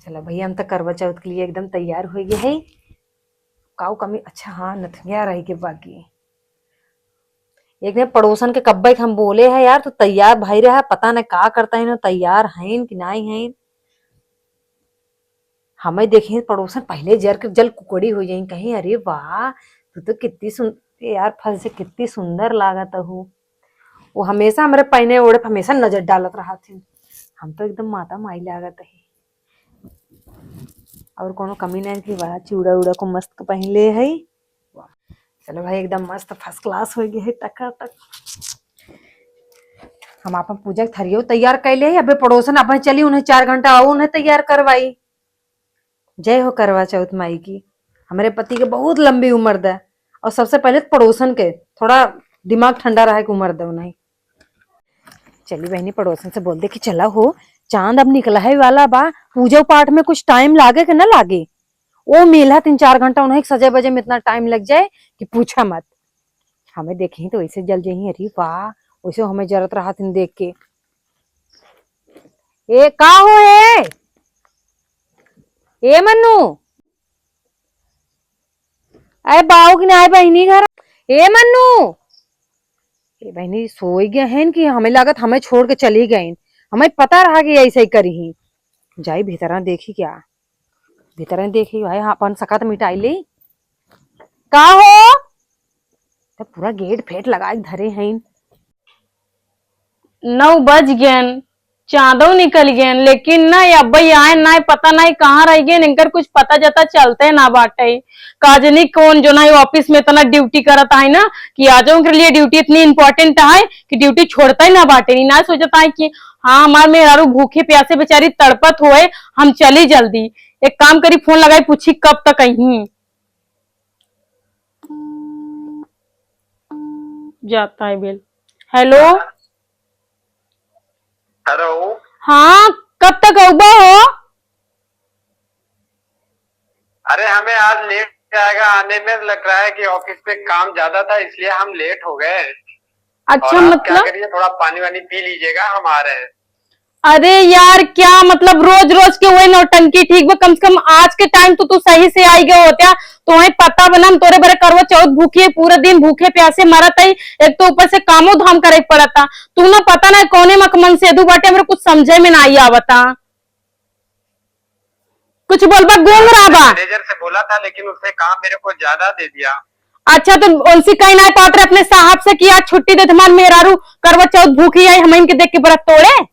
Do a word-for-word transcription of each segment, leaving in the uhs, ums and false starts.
चला भइया, हम त करवा चौथ के लिए एकदम तैयार होइ गए है। काऊ कमी, अच्छा हाँ, नथुनिया रहि गए बाकी। एक दिन पड़ोसन के कब्बे के हम बोले है यार, तू तैयार भई रहा, पता न का करता है ना, तैयार हैं कि नाहीं हैं। हमें देखी पड़ोसन पहिले जर के जल कुकड़ी होइ जाई, कहीं अरे वाह, तू तो कितनी सुन-, यार फंसे कितनी सुंदर लागत हू। वो हमेशा हमरे पहने ओढ़े पे हमेशा नजर डालत रहत हिन। हम तो एकदम माता माई लागत ही। और कोनो कमी नहीं कि वाह, चूड़ा उड़ा को मस्त पहिन ले है। चलो भाई, एकदम मस्त first class होइ गए है, टका टक। हम आपन पूजा के थरियो तैयार कैले है। अबे पड़ोसन अपन चली, उन्हें चार घंटा और उन्हें तैयार करवाई। जय हो करवा चौथ माई की। हमरे पति के बहुत लंबी उम्र दे, और सबसे पहले तो पड़ोसन के थोड़ा दिमाग ठंडा रहे के उम्र दे उन्हें। चली बहनी, पड़ोसन से बोल दे कि चला हो, चांद अब निकला है वाला बा, पूजा पाठ में कुछ टाइम लागे कि ना लागे। ओ मेला तीन चार घंटा उन्हें सजे बजे में इतना टाइम लग जाए कि पूछा मत। हमें देखी तो वैसे जल जाई, अरे वाह, वैसे हमें जरत रहत हिन देख के। ए का हो ए, ए मन्नू, अरे बाऊ कि नाहीं बहिनी घर, ए मन्नू, ए बहिनी सोई गए हैं कि हमें लागत हमें छोड़ के चली गई, हमें पता रहा कि ऐसे ही करी ही। जाई भीतरा देखी क्या, भीतरा देखी भाई, हाँ, अपन सकत मिटाई ले। का हो? तब पूरा गेट फेट लगा के धरे हैं। नौ बज गयन, चांदो निकल गयन, लेकिन ना, ये अब्बई आए ना, पता नहीं कहाँ रह गयन, इनकर कुछ पता जता चलते ना बाटे। का जनी कौन जो ना office में इतना ड्यूटी करत है ना, कि आज उनके लिए ड्यूटी इतनी इंपॉर्टेंट है कि ड्यूटी छोड़ता ही ना बाटे। नहीं ना सोचता है कि हाँ, हमार मेहरारू भूखे प्यासे बेचारी तड़पत होए, हम चली जल्दी। एक काम करी, फोन लगाई, पूछी कब तक आई। जाता है बिल। हेलो। हेलो। हाँ, कब तक आऊबा हो? अरे, हमें आज लेट जाएगा आने में, लग रहा है कि ऑफिस में काम ज्यादा था, इसलिए हम लेट हो गए। अच्छा, और आप क्या मतलब? करिए, थोड़ा पानी वानी पी लीजिएगा, हम आ रहे हैं। अरे यार, क्या मतलब, रोज रोज के वही नौटंकी ठीक बा? कम से कम आज के टाइम तो तू सही से आई गयो होत्या, तो वही पता बना, हम तोरे बरे करवा चौथ भूखी है, पूरा दिन भूखे प्यासे मरत है, एक तो ऊपर से कामो धाम करे के पड़ता। तू ना पता ना कौने मखमन से दू बाटे, हमरे कुछ समझे में ना आई आवता। कुछ बोलबा, गूंग रहा बा। मैनेजर से बोला था, लेकिन उसने काम मेरे को ज्यादा दे दिया। अच्छा, तो उनसे कहीं ना पात्र अपने साहब से कि आज छुट्टी दे, हमार मेहरारू करवा चौथ भूखी आई, हम इनके देख के व्रत तोड़े।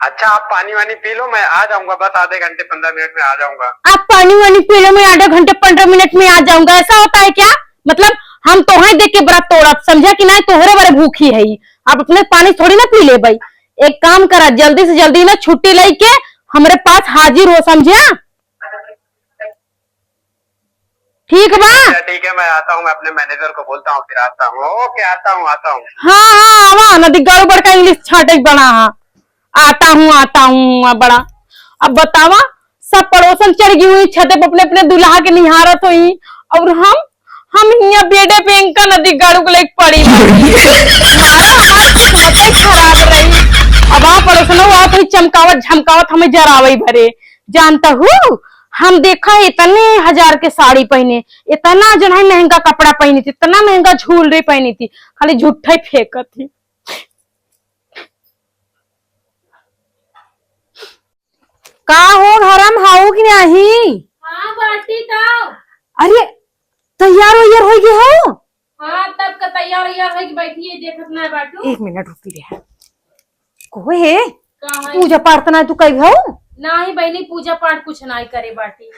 अच्छा, आप पानी वानी पी लो, मैं आ जाऊंगा, बस आधे घंटे, पन्द्रह मिनट में आ जाऊंगा। आप पानी वानी पी लो, मैं आधे घंटे, पन्द्रह मिनट में आ जाऊंगा, ऐसा होता है क्या? मतलब, हम तोहे देख के व्रत तोड़ब, समझा कि नहीं? तोहरे बरे भूखी है, आप अपने पानी थोड़ी ना पी लेबे। एक काम करा, जल्दी से जल्दी ना छुट्टी लेके हमरे पास हाजिर हो, समझा? ठीक बा? अच्छा, ठीक है, मैं आता हूँ, मैं अपने मैनेजर को बोलता हूँ, फिर आता हूँ। ओके, आता हूँ, आता हूँ। हाँ, हाँ, आवा, नदी गाड़ू बड़का इंग्लिश छाटे बना हा। आता हूँ, आता हूँ, आ बड़ा। अब बतावा, सब पड़ोसन चढ़ गई हुई छते पे, अपने, अपने दुल्हा के निहारत हुई, और हम, हम हियाँ बेडे पे इनका नदी गाड़ू को लेके पड़ी बाटी। मारा हमार सोचे खराब रही। अब आ पड़ोसन वो आत हुई चमकावत झमकावत हमें जरावे भरे। जानता हूँ, हम देखा है इतने हजार के साड़ी पहने, इतना जो है महंगा कपड़ा पहनी थी, इतना महंगा jewellery पहनी थी, खाली झूठा ही फेंकत थी। का हो, घरम हाउ कि नाही? हाँ, बाटी तो। अरे, तैयार वैयार होइ गए हो? हाँ, तब का तैयार वैयार होइ के बैठी है, देखत ना बाटू। एक मिनट रुकी रे। को हे? का है? पूजा पाठ तो ना तू करी हो? नाही बहिनी, पूजा पाठ कुछ नाही करे बाटी।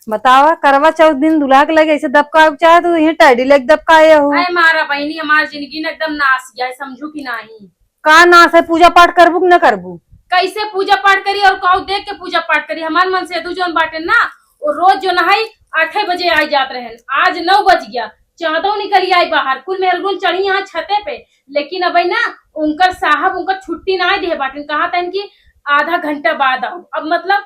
बतावा, करवा चौथ दिन दुल्हा के लगे ऐसे दबकावे के चाहे तो यहीं टैडी लगे दबकाए हो। अरे मारा बहिनी, हमार जिंदगी ना एकदम नाश गया है, समझू कि नाही? का नाश है? पूजा पाठ करबू कि ना करबू? कैसे पूजा पाठ करी और काऊ देख के पूजा पाठ करी? हमार मन से दू जौन बाटे ना, वो रोज जो नहाई आठे बजे आ जात रहन, आज नौ बज गया, चांदो निकल आई बाहर, कुल मेहरगुन चढ़ी यहाँ छते पे, लेकिन अब ना उनकर साहब उनकर छुट्टी ना दे बाटन, कहा था कि आधा घंटा बाद आओ। अब मतलब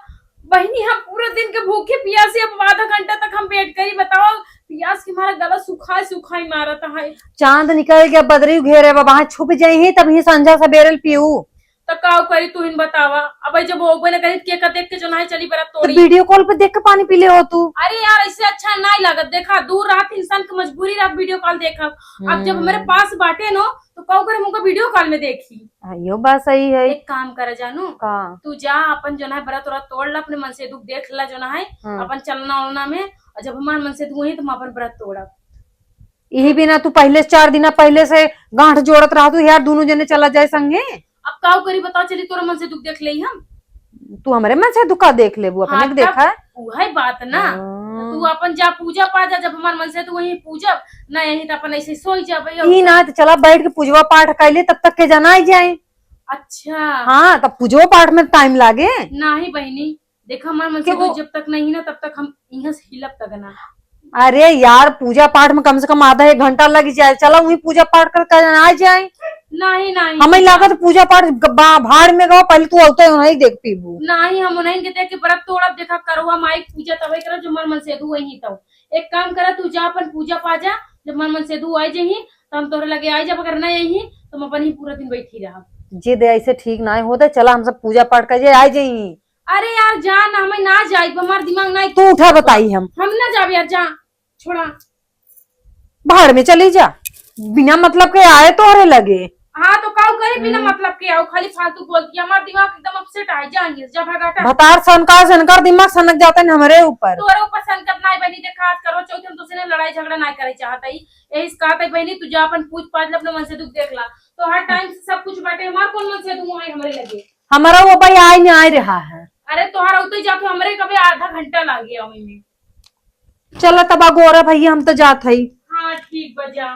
बहिनी, हम पूरे दिन के भूखे पियासे, अब आधा घंटा तक हम वेट करी, बताओ, पियास के मारा गला सुखाए सुखाए मारत है। चांद निकल गया, बदरी घेरे बा, वहां छुप जाई ही, तब ही संझा सबेरे पीऊ। त काउ करी, तू हिन बतावा। अब जब होबे न करी, के का देख के जौन है चली बरत तो तोड़ी। Video call पे देख के पानी पी ले हो तू। अरे यार, ऐसे अच्छा नाहीं लागत। देखा, दूर रहत इंसान के मजबूरी रहत video call देखब। अब जब हमरे हम्म। पास बाटे नो, तो काउ करे हमका video call में देखी। हाँ, यो बात सही है। एक काम करा जानू, का? तू जा अपन जौन है बरत उरत तोड़ ला, अपने मनसेधु क देख ला जौन है, हाँ। अपन चलना उलना में, और जब हमार मनसेधु होई तो हम अपन बरत तोड़ब। यही बिना तू पहिले से, चार दिना पहिले से गांठ जोड़त रहा तू यार, दुनो जने चला जाए संगे। अब काउ करी बताओ, चली तोरा मनसेधु क देख लेई हम। तू हमरे मनसेधु क का देख लेबू, अपने हाँ, के देखा है। उहै बात ना। हाँ। तू अपन जा पूजा पा जा, जब हमार मनसेधु वहीं पूजब, ना यहीं त अपन ऐसे सोई जाबे। ई ना त चला बैठ के पूजवा पाठ कर ले, तब तक के जना आई जाए। अच्छा। हाँ, तब पूजवा पाठ में time लागे। नाही बहिनी, देखा, हमार मनसेधु जब तक नहीं ना, तब तक हम इहाँ से हिलब तक ना। अरे यार, पूजा पाठ में कम से कम आधा एक घंटा लग जाए। चला, वहीं पूजा पाठ कर, कर आ जाए। नहीं, नहीं, हमें लागत पूजा पाठ ग-, बा-, भाड़ में गवा, पहले तू औते हो, नहीं देख पीबू। नहीं, हम उन्हीं के देख के बरत तोड़ब, देखा, करवा माई क पूजा तबे करब, जब हमार मनसेधु वहीं तो। एक काम करा, तू जा अपन पूजा पा जा, जब हमार मनसेधु आ जाई, तो हम तोहरे लगे आ जाब, अगर नहीं आई, तो हम अपन ही पूरा दिन बैठी रहब। जे दे ऐसे ठीक ना होता, चला, हम सब पूजा पाठ कर जे आ जाई। अरे यार, जा ना, हमें ना जाए, हमार दिमाग ना। तू उठा, बताई हम। हम ना जाब यार, जा, छोड़ा। भाड़ में चली जा, बिना मतलब के आए तोहरे लगे। हाँ, तो काउ करे बिना हम्म। मतलब के आओ, खाली फालतू बोलती है, हमार दिमाग एकदम upset आ जाएंगे, जा भगाता। भतार सनका, सनकर दिमाग सनक जाता है हमरे ऊपर। तोरे ऊपर सनकत नाहीं बहिनी, देखा, आज करवा चौथ हम तुझसे लड़ाई झगड़ा नाहीं करे चाहत है, यही से कहत है बहिनी, तू जा अपन पूछ पाछ ले, अपने मनसेधु क देख ला, तो हर time से सब कुछ बाटे, हमार कौन मनसेधु है हमरे लगे। हमारा वो भाई आए नहीं आए रहा है। अरे तोहरा उतई जाके हमरे कभी आधा घंटा लागे आवे में। चला तब अगोरा भैया, हम तो जात हई। हाँ ठीक बा, जा।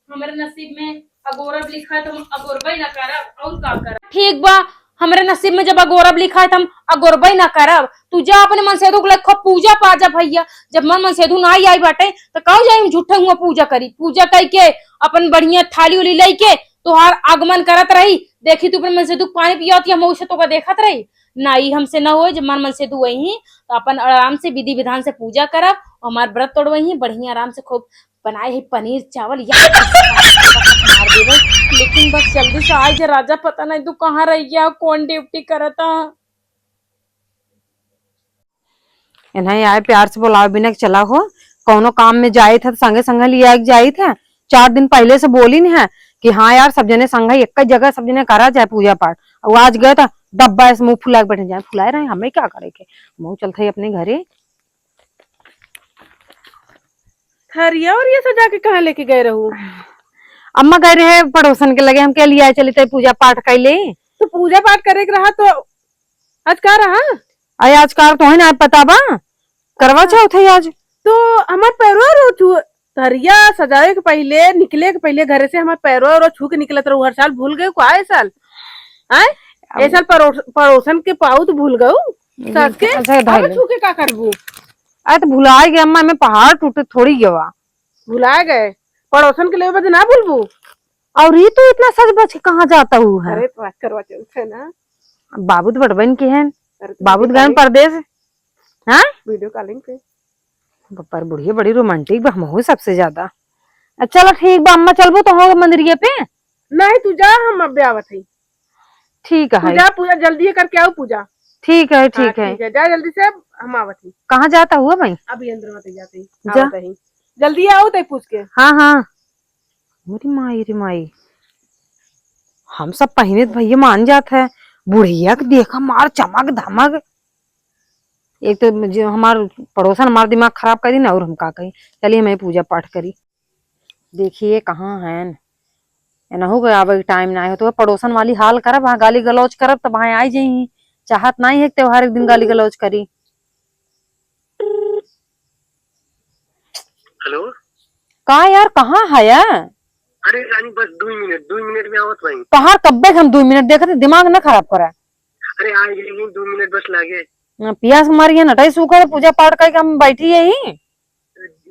हमरे नसीब में अगोरब लिखा है तो हम अगोरबे ना करब, और का करब? ठीक बा, हमरे नसीब में जब अगोरब लिखा है तो हम अगोरबे ना करब। तू जा अपने मनसेधु क लगे खूब पूजा पा जा भैया। जब हमार मनसेधु ना आई बाटे तो काउ जाई हम झूठे हुआ पूजा करी। पूजा कई के अपन बढ़िया थाली उली लई के तोहार आगमन करत रही, देखी तू अपने मनसेधु क पानी पियावत ही, हम उसे तोका देखत रही। ना, ई हमसे ना होए, जब हमार मनसेधु वही तो अपन आराम से विधि विधान से पूजा करब, हमार बरत तोड़वही, बढ़िया आराम से खूब बनाए ही पनीर चावल या मार देबे। लेकिन बस जल्दी से आई जा राजा, पता नहीं तू कहाँ रह गया, कौन duty करता। इन्हें आए प्यार से बोलावे बिना कि चला हो, कौनो काम में जाइत है तो संगे संगे लिया के जाइत है। चार दिन पहले से बोली नहीं है कि हाँ यार, सब जने संगे एक ही जगह सब जने करा जाए पूजा पाठ। और आज गए तो डब्बा ऐसे मुंह फुला के बैठे जाए, फुलाए रहे, हमें क्या करे के, मुंह चलते ही अपने घरे। थरिया और ये सजा के कहाँ लेके गए रहू? अम्मा गए रहे पड़ोसन के लगे, हम कह लिया चली तो पूजा पाठ कर ले। तो पूजा पाठ करे के रहा तो आज का रहा? अरे आज का तो है ना, पता बा? करवा चौथ है आज। तो हमार पैरवा रो छू, थरिया सजावे के पहिले, निकले के पहिले घरे से हमार पैरवा रो छू के निकलत रहू हर साल, भूल गए को आए साल? आए? अब ए साल परोस-, पड़ोसन के पाउत भूल गऊ? सास के? अच्छा, अब धर ले। छू के का करबू? अरे तो भुलाए गए अम्मा, में पहाड़ टूटे थोड़ी गवा। भुलाए गए? पड़ोसन के लेवे बदे ना भूलबू? और ये तो इतना सज बज के कहाँ जाता हूँ है? अरे तो आज करवा चौथ है ना। बाबू तो बड़बन के हैं। अरे तो बाबू तो गए परदेस। हाँ? Video calling पे। पर बुढ़िया बड़ी romantic बा, हमहू सबसे ज्यादा। अच्छा, चलो ठीक बा, अम्मा चलबो तो हो मंदिरिया पे? नहीं, तू जा, हम अबे आवत हई। ठीक तू है। जा, पूजा जल्दी करके आओ, पूजा। ठीक है, हाँ, ठीक है। ठीक है, जा जल्दी से, हम आवत हई। कहाँ जाता हुआ भाई? अभी अंदर मत जाते ही, जा। आवत हई। जल्दी आओ, तय पूछ के। हाँ, हाँ। अरे माई रे माई, हम सब पहिने त भैया मान जात है, बुढ़िया के देखा मार चमक धमक। एक तो जो हमार पड़ोसन हमार दिमाग खराब कर दी ना, और हम का कही। चलिए, मैं पूजा पाठ करी। देखिए कहाँ हैं, एनहू के आवे के time ना हो तो पड़ोसन वाली हाल करब, वहाँ गाली गलौज करब, तब वहाँ आई जाई। चाहत नहीं है कि त्योहार एक दिन गाली गलौज करी। हेलो। का यार, कहाँ है यार? अरे रानी, बस दुई मिनट, दुई मिनट में आवत भाई। तोहार कब्बे के हम दुई मिनट देखत, दिमाग न खराब करा। अरे आ गई, दुई मिनट बस लागे। ना, पियास मारी है, नटाई सूखा है, पूजा पाठ करके हम बैठी है ही।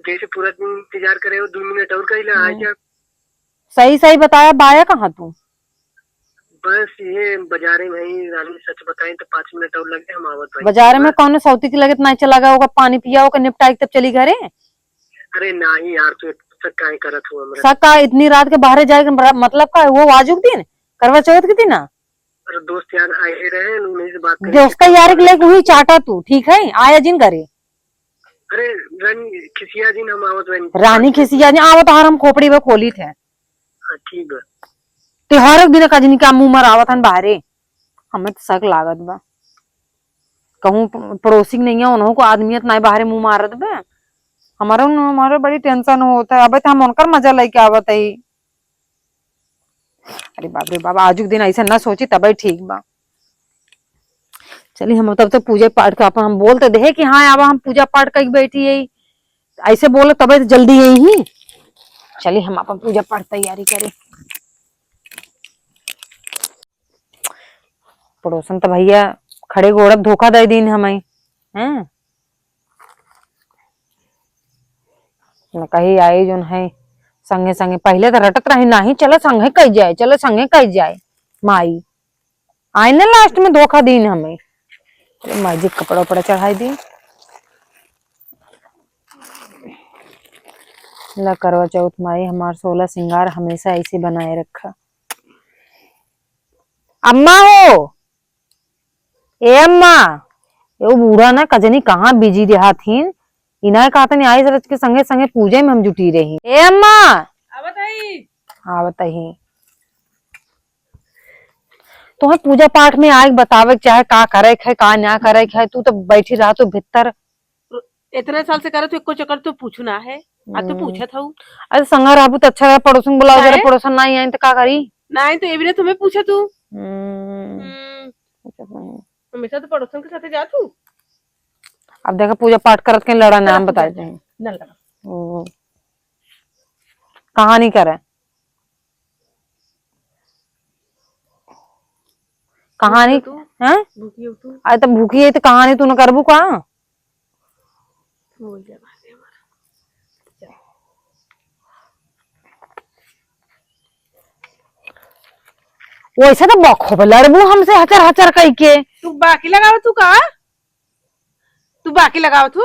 जैसे पूरा दिन इंतजार करे हो, दुई मिनट और कही ला, आ हम्म। जा। सही सही बताया, बाया कहाँ तू? बस ये बाजारे में ही रानी, सच बताएं तो पाँच मिनट और लगे, हम आवत भाई। बाजारे में कौनो सौती के लगे तो नहीं चला गया होगा, पानी पिया होगा, निपटाई के तब चली घरे। अरे नहीं यार, तू शक काहे करत हो हमरा? शक का? इतनी रात के बाहरे जाए के मतलब का है? वो आजुक दिन, करवा चौथ के दिन ना? अरे दोस्त यार आए रहे, उन्हीं से बात करी। दोस्त यार के लेके वही चाटा तू, ठीक है, आया जिन करे। अरे रानी खिसिया जिन, हम आवत बानी। रानी खिसिया जिन, आवत हर हम खोपड़ी में खोली थे। हाँ, ठीक बा। ते हर एक दिन का जिन का मुंह मरावत हन बाहरे, हमें तो शक लागत बा। कहूँ प-, पड़ोसी के नहीं है, उन्हों को आदमियत नहीं बाहरे मुंह मारत बे। हमारे उन-, हमारे बड़ी tension होत है। अबे तो हम उनकर मजा लेके आवत है। अरे बाप रे बाप, आजु के दिन ऐसे ना सोची तबे ठीक बा। चली हम तब तक पूजा पाठ का अपन हम बोल तो दे कि हाँ, अब हम पूजा पाठ करके बैठी है, ऐसे बोले तबे तो जल्दी यही ही। चली हम अपन पूजा पाठ तैयारी करी। पड़ोसन तो भैया खड़े गोड़त धोखा दे दीन हमें, हैं? न कही आई जोन है संगे संगे, पहले तो रटत रही नाही, चलो संगे कह जाए, चलो संगे कह जाए। माई आए ना last में धोखा दीन हमें। चलो माई जी कपड़ा उपड़ा चढ़ाई दी। ला करवा चौथ माई हमार सोलह सिंगार हमेशा ऐसे बनाए रखा। अम्मा हो, ए अम्मा, ए वो बूढ़ा ना कजनी कहाँ busy देहात हिन, इनाय कहतनी आई सरज के संगे संगे पूजे में हम जुटी रही। ए अम्मा, आवत हई। आवत ही। तोहे पूजा पाठ में आए के बतावे के चाहे का करे के है, का ना करे के है, तू तो बैठी रह तू भीतर। इतने साल से करत हूँ, एको चक्कर तो पूछू ना है। आ तू हम्म। पूछत हऊ। अरे संगा रहबू तो अच्छा रहे, पड़ोसन बुलाओ जरा, काहे? पड़ोसन ना आई तो का करी? ना आई तो एबरे तुम्हें पूछा तू। हम्म। हम्म। अच्छा, हम्म। हमेशा तो पड़ोसन के साथे जात हूँ। अब देखा पूजा पाठ करत के लड़ा नाम बता दे। ना लड़ा। ओ। कहानी करे। कहानी, भूखी हो तू? हैं? भूखी हो तू? अरे तो भूखी है तो कहानी तू न करबू का? हो गया बात है हमारा। वैसे तो बखूब लड़बू हमसे हचर हचर कई के। तू बाकी लगावत हू का? तू बाकी लगावत हू?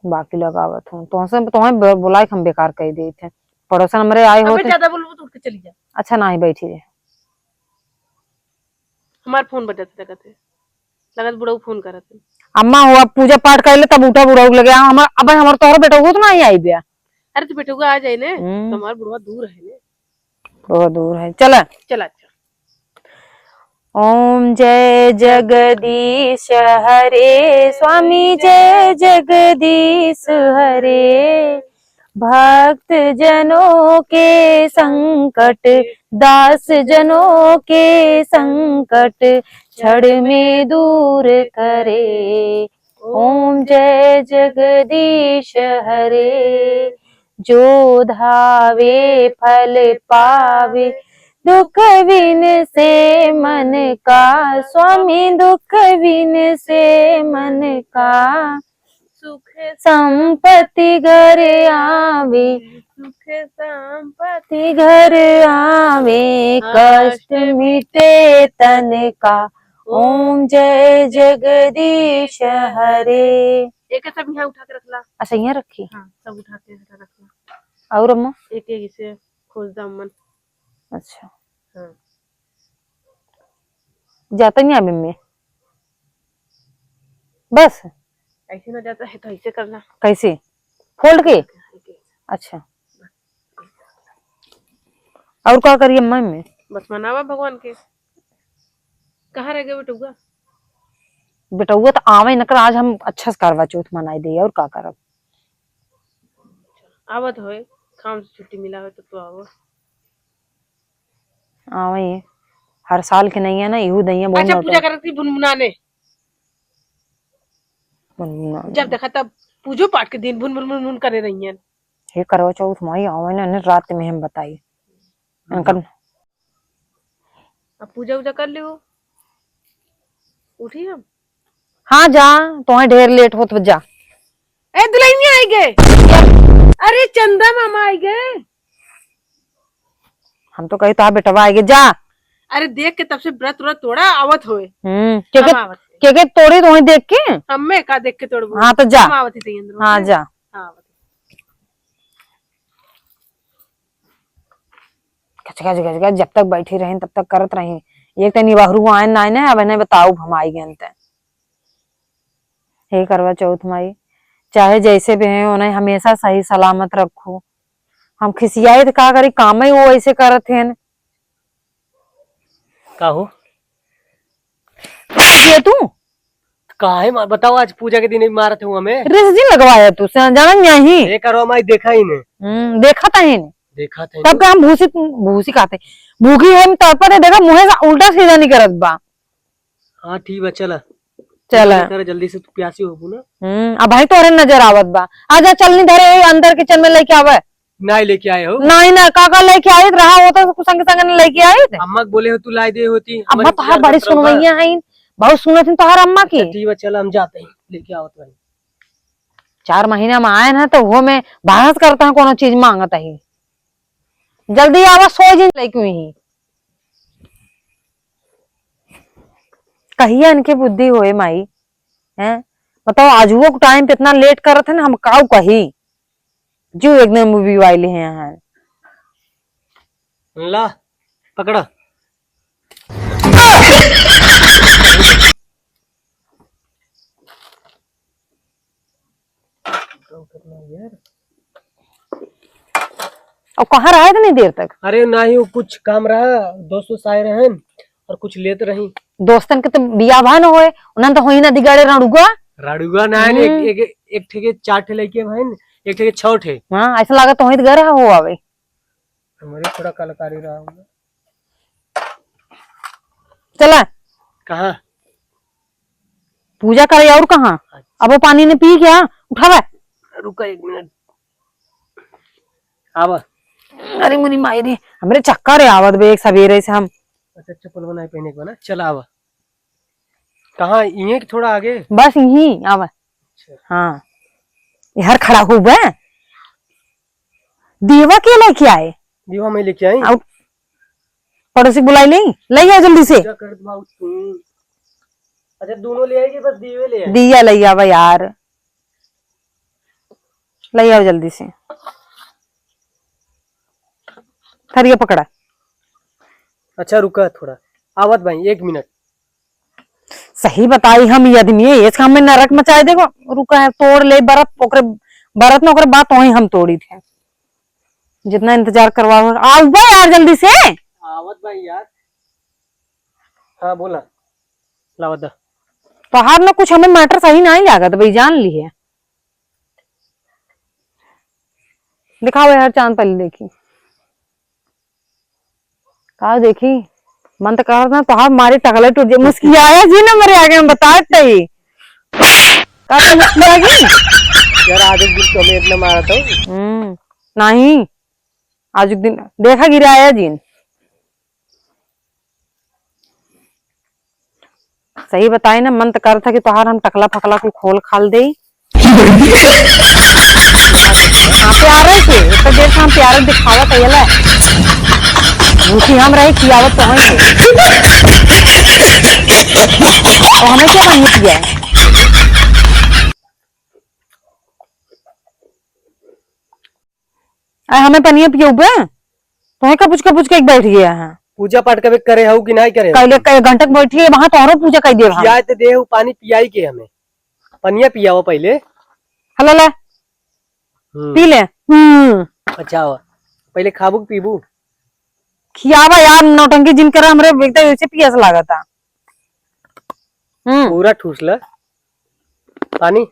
बाकी लगावत हूँ। तोहसे, तोहे ब-, बुलाई के हम बेकार कई देत हैं। पड़ोसन हमरे आए अबे होते। ज्यादा बोलबू तो उठ के चली जा। अच्छा, नाही, बैठी रहे। हमार फोन बजत लगत है। लगत बुढ़ऊ फोन करत है। अम्मा हो, अब पूजा पाठ कर ले, तब उठा बुढ़ऊ लगे। आ, हमार, अब हमार तोहर बेटउआ तो नाही आई बिया। अरे, तो बेटउआ आ जाए ने, हम्म। तो हमार बुढ़वा दूर है ने। बहुत दूर है। चला। चला, अच्छा। ओम जय जगदीश हरे, स्वामी जय जगदीश हरे। भक्त जनों के संकट, दास जनों के संकट, क्षण में दूर करे। ओम जय जगदीश हरे। जो धावे फल पावे, दुख विनसे मन का, स्वामी दुख विनसे मन का। सुख संपत्ति घर आवे, सुख संपत्ति घर आवे, कष्ट मिटे तन का। ओम जय जगदीश हरे। एक सब यहाँ उठा के रख ला। अच्छा, यहाँ रखी? हाँ, सब उठा के रख ला। और अम्मा? एक एक इसे खोज दा अम्मन। अच्छा। हाँ। जाता नहीं आवे में। बस। ऐसे ना जाता है तो ऐसे करना। कैसे? Fold के? ऐसे। अच्छा। और का करिए अम्मा में? बस मनावा भगवान के। कहाँ रह गए बेटुआ? बेटउआ तो आवे न कर, आज हम अच्छा से करवा चौथ मनाई दे, और का करब? आवत होए, काम से छुट्टी मिला होए तो, तो आवो। आवे, हर साल के नैया ना, इहू दैया बहुत अच्छा, नौटंकी। पूजा करत की भुनभुनाने। भुनभुनाने। जब देखा तब पूजो पाठ के दिन भुन भुन भुन भुन करे रहियन। हे करवा चौथ माई आवे ना, ने रात में हम बताई। हम्म। अंकल। अब पूजा उजा कर लियो। उठी हम। हाँ जा, तोहे ढेर late होत बा, जा। ए दुल्हनिया आई गए। अरे चंदा मामा आई गए। हम तो कही तो बेटवा आई गए, जा। अरे देख के तब से व्रत व्रत तोड़ा आवत होए। हम्म, के के, हम आवत है। के के तोड़ी तोहे देख के? हमें का देख के तोड़बो? हाँ तो जा। हम आवत ही तई अंदर। हाँ जा। हाँ, आवत ही। खच खच खच खच, जब तक बैठी रही तब तक करत रही। एक तनी बहरू आए ना, ना, अब इन्हें बताऊ हम आई गए ते। हे करवा चौथ माई, चाहे जैसे भी हैं, उन्हें हमेशा सही सलामत रखू। हम खिसियाए तो का करी, काम ही वो ऐसे करत हैं। का हो? ये तू? काहे मा-, बताओ, आज पूजा के दिन ही मारत हूँ हमें। रिस जी लगवाया तू, से जाना नहीं। ये करो माई, देखा ही नहीं। हम्म, देखा था ही नहीं। देखा था ही तब नहीं। का हम भूसी, भूसी खाते। भूखी है, हम तड़पत है, देखा, मुँहे से उल्टा सीधा नहीं करत बा। हाँ, ठीक बा, चला। चला। चला, करे जल्दी से, तू प्यासी होबू ना। हम्म, अब भाई तोहरे नजर आवत बा। आजा, चलनी धरे, अंदर किचन में लेके आवे। नाहीं लेके आए हो? नाहीं ना, का का लेके आइत रहा होता तो कुछ संगे संगे न लेके आइत। अम्मा के बोले हो तू लाई दे होती, अम्मा हमारे तोहार इंतजार बड़ी करत रहो बा। सुनवैया हईन, बहुत सुनत हईन तोहार अम्मा की। अच्छा, ठीक बा, चल हम जाते हैं, लेके आवत भाई। चार महीना में आए ना तो वो में बहस करता है, कोनो चीज मांगत ही। जल्दी आवा, सो जिन लेके हुई। कहिया इनके बुद्धि होए माई, हैं? बताओ, आजुओ के टाइम पे इतना लेट करत है ना, हम काऊ कही। जो एकदम मूवी वाले हैं यहाँ। ला, पकड़ा। और कहाँ रहा इतनी देर तक? अरे नाहीं, वो कुछ काम रहा, दोस्त वोस्त आए रहन और कुछ लेत रही। दोस्तन के तो बियाह भा न होए, उन्हन तो होई ना दिगाड़े राड़ुगा। राड़ुगा ना, एक, हम्म। एक, एक ठे के चार ठे लइके भइन, एक ठे के छह ठे। हाँ, ऐसा लागत तो होई तो घर हो आवे। हमारे थोड़ा कलाकारी रहा होगा। चला। कहाँ? पूजा करे और कहाँ? अच्छा। अब वो पानी ने पी क्या? उठावे। रुका एक मिनट। आवा। अरे मुनी माई रे, हमरे चक्कर है आवत बे एक सवेरे से हम। अच्छा, चप्पल बनाए पहने के बा ना? चल आवा। कहाँ? इहें कि थोड़ा आगे? बस यहीं आवा। अच्छा। हाँ। यार खड़ा हो बे। दीवा के लेके आए? दीवा मैं लेके आई। आउ, पड़ोसी बुलाई ले, ले आ जल्दी से। पूजा कर दो तू। अच्छा, दोनों ले आएगी, बस दीवे ले आए? दिया ले आवा यार, ले आओ जल्दी से। थरिया पकड़ा। अच्छा, रुका थोड़ा, आवत भाई, एक मिनट। सही बताई हम, ये आदमी है, ये काम में नरक मचाए देगो। रुका है, तोड़ ले बरत, ओकरे बरत न ओकरे बात वहीं हम तोड़ी थे, जितना इंतजार करवा हो। आओ बे यार जल्दी से। आवत भाई यार। हाँ बोला, लावत दा। तोहार न कुछ हमें मैटर सही नहीं लागत भाई, जान ली है। दिखाओ यार चांद पहले देखी। का देखी? मन तो करत ना तोहार मारी टकले टूट जाए। मुस्कियाया जी ना मेरे आगे में बता तई। का तो मुस्किया गई? यार आज एक दिन तुम्हें इतना मारा था। हम्म, नहीं। आज एक दिन देखा गिराया जी। सही बताई ना, मन त करत है कि तोहार हम टकला फकला कुल खोल खाल देई। हाँ, प्यारे से, इतना देर से हम प्यारे दिखावत है, ये ले। भूखी हम रहे, खियावत तो होई। तो हमें क्या बनने की है? अरे हमें पनिया पियउबे? तोहे कपुच कपुच के बैठ गया है। पूजा पाठ कबे करे हऊ कि नाहीं करे? कहले कई घंटे के बैठी है, वहां तोहरो पूजा कर देब हम। पियाए ते देहू पानी पियाई के हमें। पनिया पियावा पहिले। हला ले। हम्म। पी ले। हम्म। अच्छा हो। पहिले खाबू कि पीबू? खियावा यार, नौटंकी जिन करा हमरे, एकदम ऐसे पियास लागता। हम्म। पूरा ठूस ले। पानी।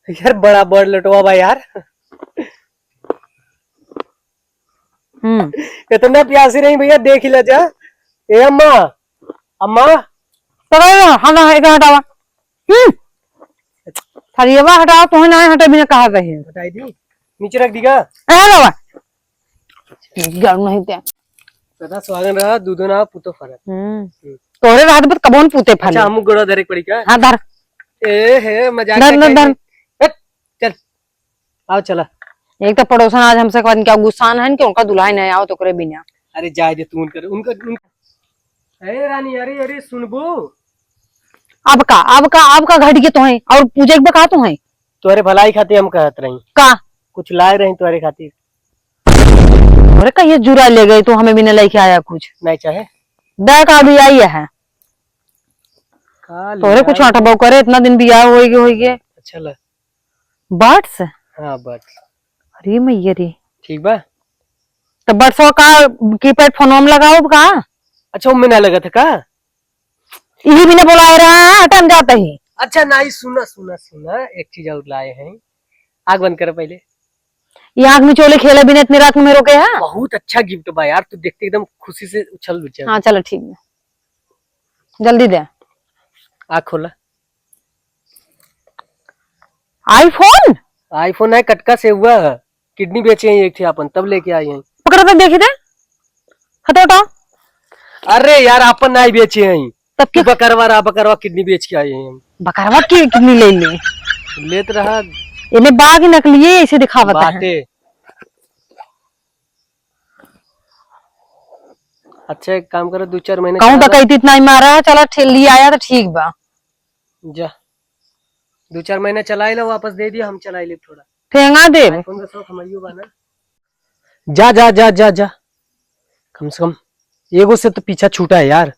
यार बड़ा बड़ लोटवा बा यार। हम्म। इतना प्यासी नहीं भैया, देख ही ले जा। ए अम्मा, अम्मा। पकड़ लो, हाँ, हाँ, एक हटावा। हम्म। थरियवा हटाओ, तोहे ना हटे बिना कहा कहे। हटाई दी, नीचे रख दीगा। ए, हटावा। गरम नहीं ते। सदा सुहागन रहा, दूधो ना पुतो फरत। हम्म। हम्म। तोहरे रहत बत कबोन पूते फले। अच्छा, हमू गोड़ा धरे के पड़ी का? हाँ, धर। ए, हे, मजाक धर, ना धर, धर। करी। हट, चल। आओ, चला। एक तो पड़ोसन आज हमसे कहन क्या गुस्सान है कि उनका दुल्हन नहीं आओ तो करे बिना। अरे, जाए दे तू उनकर, उनकर, उन-, ए रानी, अरे, अरे, सुनबू? अब का, अब का, अब का घट के तोहे? और पूछे के बा का तोहे? तोहरे भलाई खातिर हम कहत रही। का? कुछ लाए रही तोहरे खातिर। अरे, कहिए जुरा ले गए तो हमें भी न लेके आया कुछ। नहीं चाहे। दा का भी आई है। का तोरे कुछ लिया? आटा बाऊ करे, इतना दिन बियाह होई गए, होई गए। अच्छा ला। बर्ड्स? हाँ, बर्ड्स। अरे मैया रे। ठीक बा? तो बर्ड्स का कीपैड फोन में लगाओ का? अच्छा, उनमें ना लगा था का? यही भी ने बोलाए रहा है, हटन जाता ही। अच्छा, नहीं, सुना, सुना, सुना, एक चीज और लाए हैं। आग बंद कर पहले। ये आग में चोले खेले बिना इतनी रात में रोके है? बहुत अच्छा गिफ्ट बा यार, तू देखते एकदम खुशी से उछल उछल। हाँ, चलो ठीक है, जल्दी दे। आग खोला। आईफोन? आईफोन है, कटका से हुआ है। किडनी बेचे हैं एक ठे आपन, तब लेके आए हैं। पकड़ा तो देखी दे। हटो, हटो। अरे यार, आपन नहीं बेचे हैं। तब तू क्या? बकरवा रहा, बकरवा किडनी बेच के आए हैं हम। बकरवा की किडनी ले ली? लेत रहा। इन्हें बाघ नकली है, इसे दिखावत है। बाटे। अच्छा, एक काम करो, दो चार महीने कहूँ चला तो लो। कही थी इतना ही मारा है, चला ठे-, ले आया तो ठीक बा। जा, दो चार महीने चला ही लो, वापस दे दिया, हम चला ही ले थोड़ा। फेंगा दे। iPhone का शौक हमारियो बा ना। जा, जा, जा, जा, जा। कम से कम एगो से तो पीछा छूटा है यार।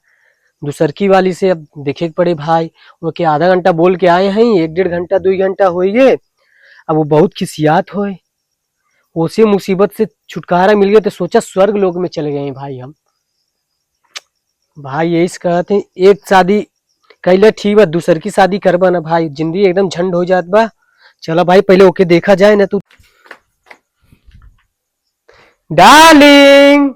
दूसरकी वाली से अब देखे के पड़े भाई। वो के आधा घंटा बोल के आए हैं, एक डेढ़ घंटा, दो घंटा हो गए। अब वो बहुत खिसियात होए। उसी मुसीबत से छुटकारा मिल गया तो सोचा स्वर्ग लोक में चले गए हैं भाई हम। भाई यही से कहत हैं, एक शादी कैले ठीक बा, दूसरकी शादी करबा ना भाई, जिंदगी एकदम झंड हो जात बा। चला भाई, पहले ओके देखा जाए ना तू। डार्लिंग,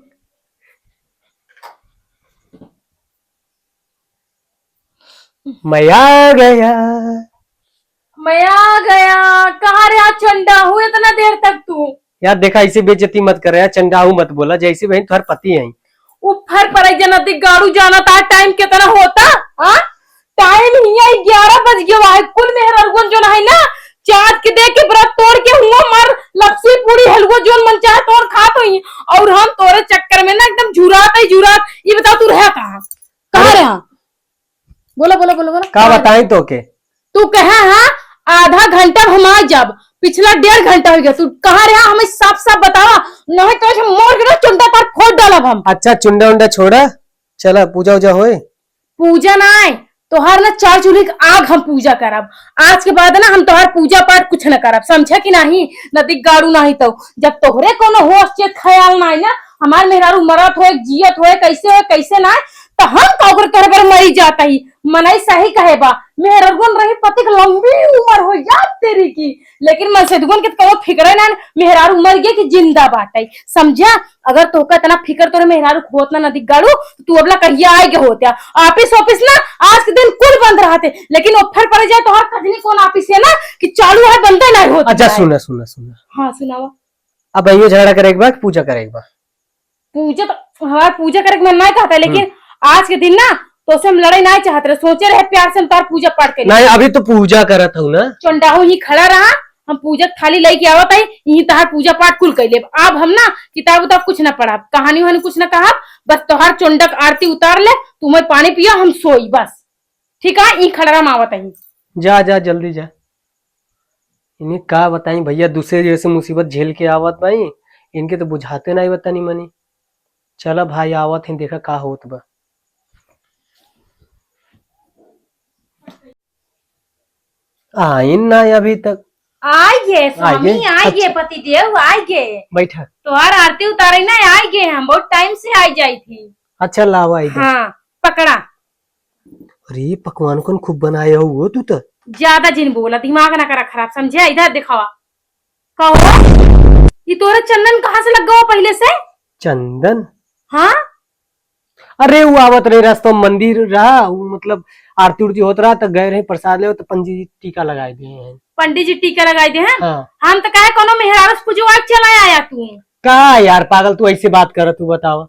मैं आ गया। मैं आ गया। कहाँ रहा चंडाहू इतना देर तक तू? यार देखा, ऐसे बेइज्जती मत कर यार, चंडाहू मत बोला, जैसे बहन तुम्हारे पति हैं। उ फर पड़े जनती गाड़ू, जाना था टाइम कितना होता? हाँ, टाइम हिया ग्यारह बज गया है। कुल मेहररुअन जो है ना, चाँद के देख के व्रत तोड़ के हुआ मार लपसी पूरी हलवा जोन मन चाहे तोड़ खात होई, और हम तोरे चक्कर में ना एकदम झुरात ही झुरात। ये बताओ तू रहा कहाँ? कहाँ अरे रहा? बोला, बोला, बोला, बोला। का बताई तो के? तू कहा हाँ, आधा घंटा हम आ जाब, पिछला डेढ़ घंटा हो गया, तू कहाँ रहा? हमें साफ साफ बतावा, नहीं तो ऐसे मोर के ना चुंडा तार फोड़ डालब हम। अच्छा, चुंडा उंडा छोड़ा, चला पूजा उजा होए। पूजा ना है, तोहार ना चार चूल्हे के आग हम पूजा करब। आज के बाद ना हम तोहार पूजा पाठ कुछ न करब, समझा कि नहीं? नदी गाड़ू नहीं तो जब तोहरे कोनो होश चेत ख्याल ना है ना, हमार मेहरारू मरत होए, जियत होए, कैसे होए, कैसे ना, तो हम का ओकर करे बर मरी जात ही। मनई सही कहे बा, मेहररुअन रही पति के लंबी उम्र हो, याद तेरी की। लेकिन मनसेधुअन के तो कबो फिक्रे ना, मेहरारू मर गया कि जिंदा बाटे, समझा? अगर तोहका इतना फिक्र तोरे मेहरारू के होत ना, नदी गाड़ू, तो तू अबला कहिया आए के होत्या। ऑफिस ऑफिस ना आज के दिन कुल बंद रहते, लेकिन ऑफर पड़ जाए तो हर कजनी कौन ऑफिस है ना कि चालू है, बंदे नहीं होते अच्छा, हैं। सुना, सुना, सुना। हाँ, सुनावा। अब ये झगड़ा करे के बाद पूजा करे के बाद। पूजा तो हमार पूजा करे के मन नहीं कहता, लेकिन हम्म। आज के दिन ना तो से हम लड़ाई नहीं चाहत रहे, सोचे रहे प्यार से हम तार पूजा पाठ करें। नहीं, अभी तो पूजा करत हूँ ना। चंडाहू ही खड़ा रहा, हम पूजा थाली लेके आवत आई, यही तहार पूजा पाठ कुल कर लेब। अब हम ना किताब उताब कुछ ना पढ़ब, कहानी वहानी कुछ ना कहब, बस तोहार चंडक आरती उतार ले, तुम्हें पानी पियो, हम सोई बस। ठीक है, ई खड़ा रहा, हम आवत आई। जा, जा, जल्दी जा। इन्हें का बताई भैया, दूसरे जगह से मुसीबत झेल के आवत बाई, इनके तो बुझाते नहीं बा तनी मनी। चला भाई, आवत हैं, देखा का होत बा। आइन ना अभी तक। आइ गे स्वामी, आइ गे। आइ गे अच्छा। पतिदेव, आइ गे। बैठा। तोहार आरती उतारे ना, आइ गे हम, बहुत टाइम से आइ जाई थी। अच्छा, लावा इधर। हाँ, पकड़ा। अरे, पकवान कौन खूब बनाए हो वो तू तो। ज्यादा जिन बोला, दिमाग ना करा खराब, समझे? इधर दिखावा। कहो, ई तोरे चंदन कहाँ से लग गवा पहले से? चंदन? हाँ? अरे, वो आवत रहे रास्ता में, मंदिर रहा, वो मतलब आरती उरती होत रहा, तो गए रहे प्रसाद ले, तो पंडित जी टीका लगाए दिए हैं। पंडित जी टीका लगाए दिए हैं? हाँ। हम तो कहे कोनो मेहरारू से पूजवा चला आया तू। का यार पागल, तू ऐसे बात कर, तू बतावा।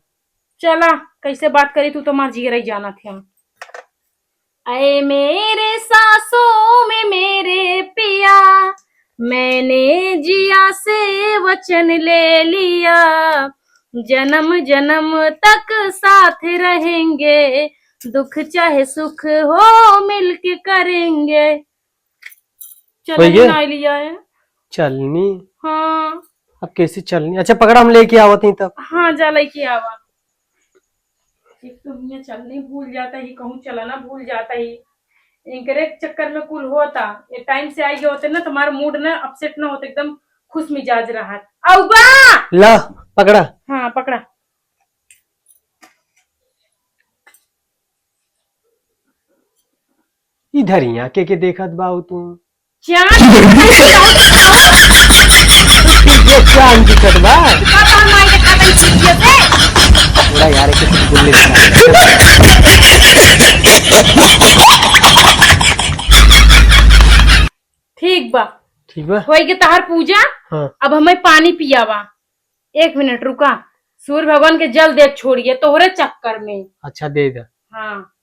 चला, कैसे बात करी, तू तो मार जिगरई जाना थे। ऐ मेरे सांसों में मेरे पिया, मैंने जिया से वचन ले लिया, जन्म जन्म तक साथ रहेंगे, दुख चाहे सुख हो मिलके करेंगे। चलो, होइए? बना लिया है। चलनी? हाँ। अब कैसे चलनी? अच्छा, पकड़ा, हम लेके आवत ही तब। हाँ, जा लेके आवा। एक तो हियाँ चलने भूल जाता ही, कहूँ चलना भूल जाता ही। इनकरे चक्कर में कुल होता। ये टाइम से आई होते ना, तुम्हारा मूड ना अपसेट ना होता, एकदम खुश मिजाज रहत। आउबा! ला, पकड़ा। हाँ, पकड़ा। इधर ही आके के देखत बाऊ तू? चांद ये चांद दिखत बा? पता नहीं के खाता ही छुट्टियों से। थोड़ा यार, एक कुछ बोल ले। ठीक बा। ठीक बा। होई के तहार पूजा। हाँ। अब हमें पानी पियावा। एक मिनट रुका, सूर्य भगवान के जल दे छोड़िए तोहरे चक्कर में। अच्छा, दे दे। हाँ।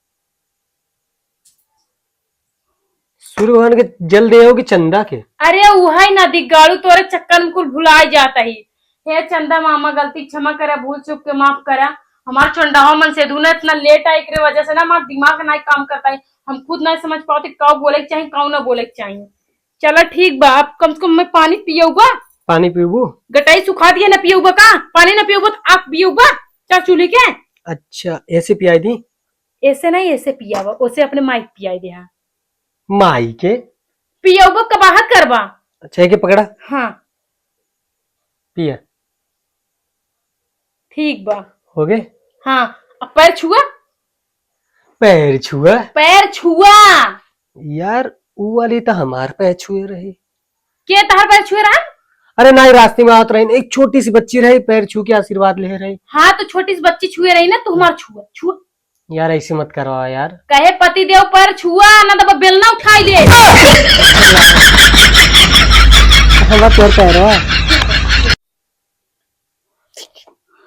सूर्य भगवान के जल दे हो कि चंदा के? अरे उहै ना दिग्गाड़ू, तोरे चक्कर में कुल भुलाए जाता ही। हे चंदा मामा, गलती क्षमा करा, भूल चूक के माफ करा। हमार चंडावा मन से दूना इतना लेट आए, एकरे वजह से ना हमार दिमाग ना काम करता है। हम खुद ना समझ पाते काऊ बोले के चाही, काऊ ना बोले के चाही। चला ठीक बा, अब कम से कम मैं पानी पियउबा। पानी पीबू? गटाई सुखा दिया ना, पियउबा का? पानी ना पियउबा तो आग पियउबा? चल चूल्हे के। अच्छा, ऐसे पियाई दी? ऐसे नहीं, ऐसे पियावा, उसे अपने माई के पियाई दे। हाँ। माई के? पियउबा कबाहत करबा। अच्छा, एके पकड़ा। हाँ। पिया। ठीक बा। हो गए? हाँ। अब पैर छुआ। पैर छुआ? पैर छुआ। यार, ऊ वाली तो हमार पैर छुए रही। के तहार पैर छुए रहा? अरे नाहीं, रास्ते में आवत रही, एक छोटी सी बच्ची रही, पैर छू के आशीर्वाद ले रही। हाँ, तो छोटी सी बच्ची छुए रही ना, तू हमार छुआ, छुआ। यार, ऐसे मत करवाओ यार। कहे पति देव पैर छुआ, ना तो बेलना उठाई ले। हमार तोर पैर है।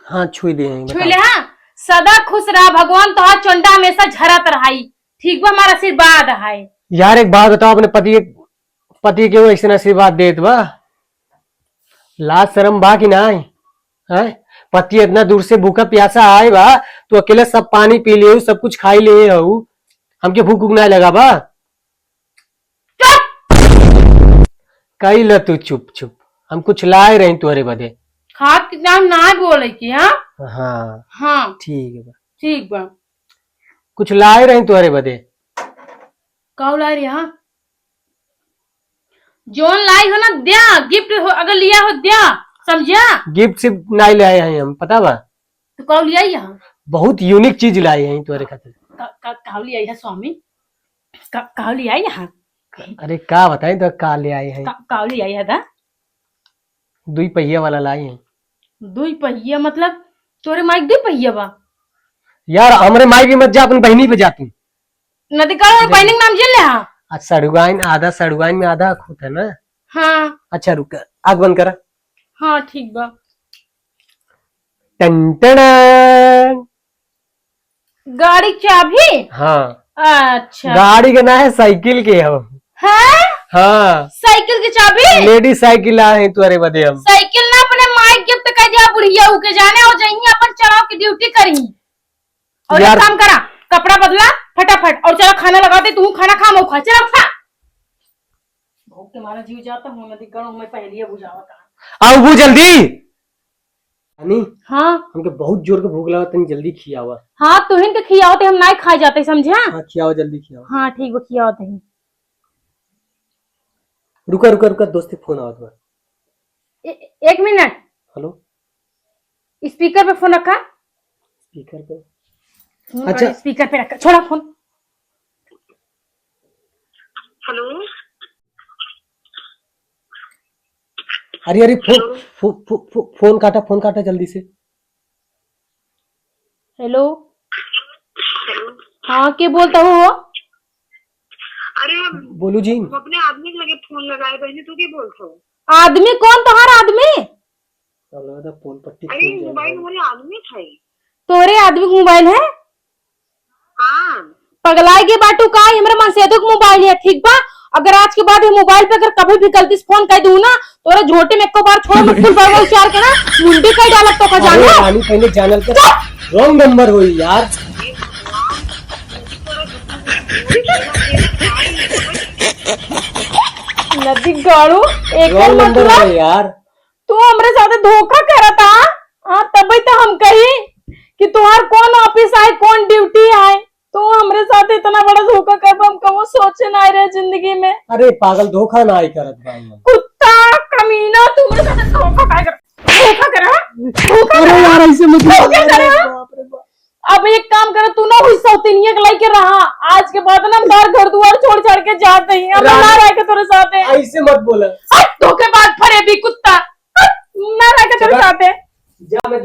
हाँ, छुई दे हैं, छुई बताओ। ले, हाँ। सदा खुश रहा, भगवान तोहार चंडा हमेशा झरत रहाई। ठीक बा, हमारा आशीर्वाद है। यार, एक बात बताओ, अपने पति, पति के वो ऐसे आशीर्वाद देत बा? लाज शर्म बा कि नाहीं? हैं? पति इतना दूर से भूखा प्यासा आए बा, तू अकेले सब पानी पी ले, सब कुछ खाई ले हऊ, हमके भूख उख नाहीं लगा बा? चुप! कई ल तू चुप चुप, हम कुछ लाए रही तोहरे बदे। खात के टाइम ना बोले की, हाँ? हाँ। हाँ। ठीक बा। ठीक बा। कुछ लाए रही तोहरे बदे। काऊ लाए रही, हाँ? जोन लाई हो ना द्या, गिफ्ट हो, अगर लिया हो द्या, समझा? गिफ्ट सिर्फ नाहीं ले आए हैं हम, पता बा? तो काऊ ले आई यहाँ? बहुत यूनिक चीज लाई हैं तोहरे खातिर। का, का, काऊ ले आई है स्वामी? का, काऊ ले आई यहाँ? अरे का बताई तो का ले आए हैं? का, काऊ ले आई है दा? दुई पहिया वाला लाई हैं। दुई पहिया मतलब तोरे माइक दुई पहिया बा? यार हमरे माइक पे मत जा, अपन बहिनी पे जा तू। नदी का और बहिनी के नाम जिन ले हाँ? आ सड़ुआइन, आधा सड़ुआइन में आधा खुद है ना? हाँ। अच्छा रुक, आग बंद करा। हाँ ठीक बा। टन टन। गाड़ी चाबी? हाँ। अच्छा। गाड़ी के ना है, साइकिल के हो। हैं? हाँ। साइकिल के चाबी? लेडीज साइकिल ला है तोहरे बदे हम। साइकिल ना अपने माई के गिफ्ट कर दिया बुढ़िया के जाने और जइहीं अपन चलाओ की ड्यूटी करी। और एक यार काम करा, कपड़ा बदला फटाफट और चला खाना लगा दे, तू खाना खा, मैं खा, चला उठा। भूख के मारा जीव जाता हूँ, नदी गणों में पहलिए बुझावा था। आऊ वो जल्दी। रानी, हाँ। हमके बहुत जोर के भूख लगा, तनी जल्दी खियावा। हाँ, तुहिन के खियावत ही हम नाहीं खाए जाते, समझा? हाँ, खियावा, जल्दी खियावा। हाँ, ठीक बा, खियावत ही। रुका, रुका, रुका, दोस्त के फोन आवत बा। ए-, एक मिनट। हेलो। स्पीकर पे फोन रखा। स्पीकर पे? फोन अच्छा। कर, स्पीकर पे रखा, छोड़ा फोन। हेलो। अरे, अरे, फो-, हेलो। फो-, फो-, फो-, फोन काटा, फोन काटा जल्दी से। हेलो। हेलो। हाँ, के बोलत हो? अरे, बोलू जी। हम अपने आदमी के लगे फोन लगाए बहिनी, तू के बोलत हो? आदमी कौन तोहार आदमी? अब लगा था पोल पट्टी अरे, छूट जाए मोबाइल भाई। हमारे आदमी था ही। तोरे आदमी का मोबाइल है? हाँ। पगलाए के बाटू का? ये हमरे मनसेधु का मोबाइल है, ठीक बा? अगर आज के बाद ये मोबाइल पे अगर कभी भी गलती से फोन कर दूँ ना, तोरे झोटे में एको बार छोड़, मुश्किल बार उचार के ना, मुंडी कई डालत तो का अरे जानो? रानी, पहले जानल कर। चुप! रॉन्ग नंबर होई यार। नदी गाड़ू, एक रॉन्ग नंबर मतलब होई यार। तू हमरे साथे धोखा करता, हाँ, तबे तो हम कही कि तोहार कौन ऑफिस आए, कौन ड्यूटी आए, तो हमरे साथ इतना बड़ा धोखा करबा, हम कबो सोचे ना रहे जिंदगी में। अरे पागल, धोखा ना आई करत बा हम। कुत्ता, कमीना, तू हमरे साथ धोखा काहे कर, धोखा करा, धोखा अरे करा, यार, ऐसे मत धोखा बोल। करा। बाप रे बाप। अब एक काम करा, तू ना हुई सौतनिया के लेके रहा, आज के बाद ना हम तार घर दुआर छोड़ छाड़ के जात ही, हम राज-, ना रह के तोरे साथ है। ऐसे मत बोला। हट, धोखेबाज फरेबी कुत्ता, हट, ना रह के तोरे चला। साथ है। जा, मैं